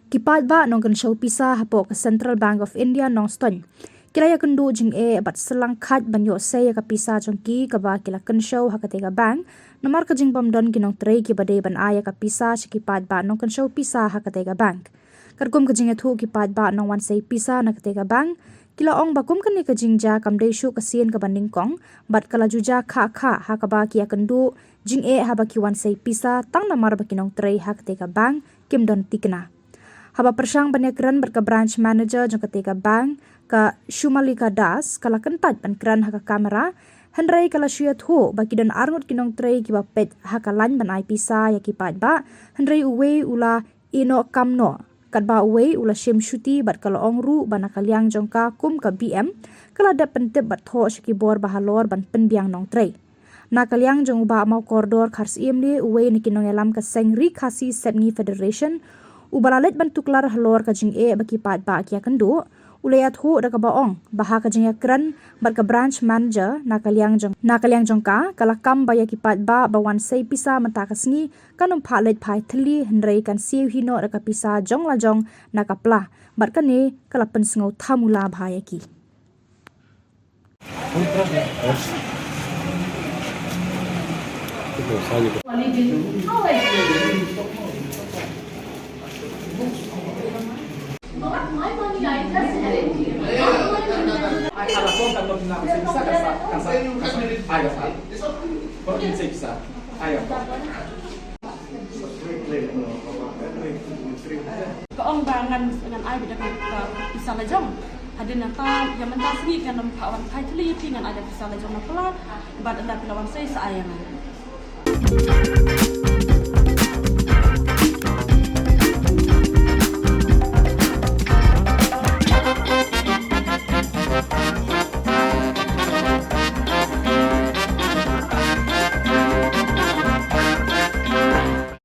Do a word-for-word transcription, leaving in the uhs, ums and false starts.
Ki paidbah nongkynshew pisa hapoh ka Central Bank of India Nongstoiñ ki la ïakynduh jingeh bad syllang khait ban ïoh sei ïa ka pisa jong ki kaba ki la kynshew ha katei ka bank, namar ka jingbym don ki nongtrei kiba dei ban ai ïa ka pisa sha ki paidbah nongkynshew pisa ha katei ka bank. Katkum ka jingïathuh ki paidbah nongwan sei pisa na katei ka bank, ki la ong ba kum kane ka jingjia kam dei shuh ka sien kaba nyngkong, bad ka la ju jia khah khah ha kaba ki ïakynduh jingeh haba ki wan sei pisa tang namar ba ki nongtrei ha katei ka bank kim don thikna. Haba pyrshang ban ïakren bad ka branch manager jong katei ka bank, ka Shumalika Das, ka la kyntait ban kren ha ka kamera, hynrei ka la shu ïathuh ba ki don arngut ki nongtrei kiba peit ha ka lain ban ai pisa ïa ki paidbah, hynrei uwei u la ïeh noh kam noh. Katba uwei u la shim shuti bad ka la ong ruh ba na ka liang jong ka kum ka B M, ka la dep pyntip bad thoh sha ki bor ba halor ban pynbiang nongtrei. Na ka liang jong u Bah Mawkordor Kharsyiemlieh, uwei na ki nongïalam ka seng Ri Khasi Sepngi Federation, uba la leit ban tuklar halor ka jingeh ba ki paidbah ki ïakynduh, u la ïathuh da kaba ong ba ha ka jingïakren bad ka branch manager na ka liang jong, na ka liang jong ka, ka la kam ba ïa ki paidbah ba wan sei pisa mynta ka sngi kan ym phah leit phai thylli, hynrei kan siew hi noh da ka pisa jong la jong na ka pla, bad kane ka la pynsngew thamula bha ïa ki. Ka ong ba ngan, ngan ai beit da ka pisa la jong. Hadien nangta, ïa mynta sngi kan ym phah wan phai thylli ïa phi, ngan ai da pisa la jong na pla, bad ynda phi la wan sei sa ai ïa nga.